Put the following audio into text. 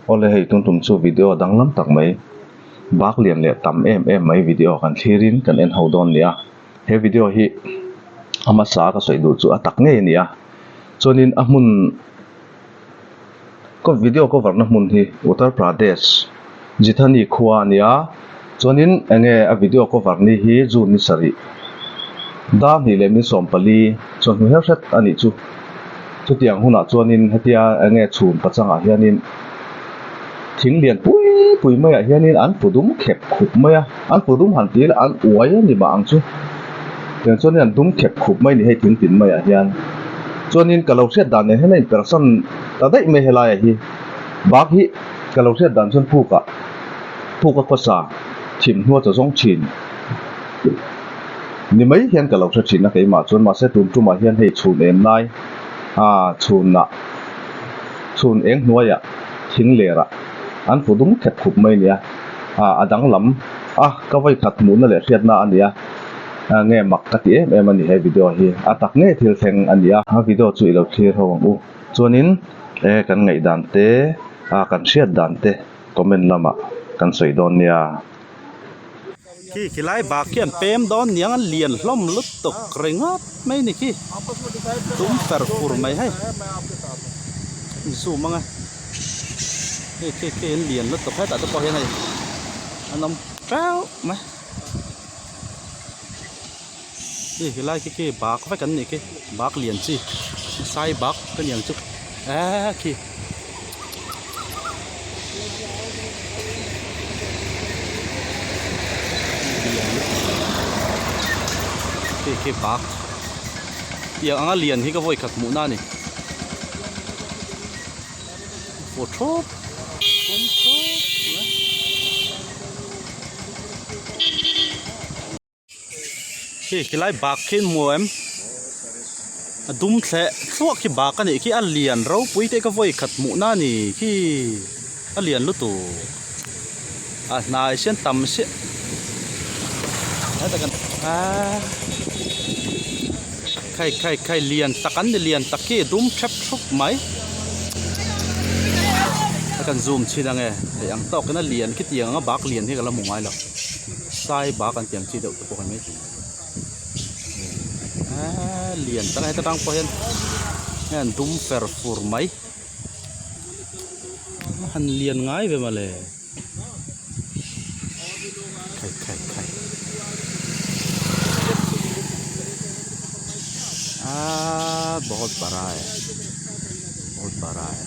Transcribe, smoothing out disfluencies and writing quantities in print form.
Awle hei tun tum chu video danglam tak mai bak lian leh tam em em mai video kan thlir in kan en ho dawn nia he video hi a hmasa ka sawi duh chu a tak ngei a ni a chuanin a hmun ka video cover na hmun hi Uttar Pradesh Jithani khua a ni a chuanin enge a video cover ni hi June ni sarih dar hnih leh min 14 chuan hnu her hret a nih chu chutiang hunah chuanin hetia enge chhum pachangah hianin thing lian pui pui maiah hianin an pu dum khep khup mai a an pu dum han tih ila an uai a ni mah ang chu tiang chuanin an dum khep khup mai a ni hei thing tin maiah hian chuanin ka lo hriat dan nen hian a inpersan ta daih mai helaiah hi bak hi ka lo hriat dan chuan pukah puk a khawsa thim hnua chaw zawng thin ni mai hian ka lo hre thin a keimah chuan mahse tun tumah hian hei chhun em lai ah chhunah chhun eng hnuaiah thing lerah an fu dum khep khup mai a ni a ah a danglam a ka vawi khat hmuhna leh hriatna a ni a nge mak ka ti em em a ni he video hi a tak ngei thil thleng a ni a a video chu i lo thlir ho ang u chuanin e kan ngaihdan te ah kan hriat dan te comment lamah kan sawi dawn nia. Khi khilai bak khi an pem dawn niang an lian hlawm lutuk ringawt mai ni khi tum fer fur mai hei in zoom ang e hei khi khi an lian lutuk hetah te pawh hian hei an awm teuh mai khi khilai khi khi bak vek an nih khi bak lian chi sai bak ka niang chu eee khi. Khi khi bak tiang anga lian hi ka vawi khat hmuh na a ni aw thawp thum thawp mai. Khi khilai bak khi an hmu em a dum thleh thluak khi bak a nih khi a lian ropui te ka vawi khat hmuh na a ni khi a lian lutuk a hnai sian tam siah aaa khai khai khai lian tak an ni lian tak khi a dum thep thup mai a kan zoom chhin ang e hei ang tawkin a lian khitiang anga bak lian hi ka la hmu ngai lo. Sai bak an tiang chi deuh te pawh kan maithei eee lian tak a heta tang pawh hian hei an dum fer fur mai a han lian ngai ve mawle khai khai khai aaa bahut bara hai bahut bara hai.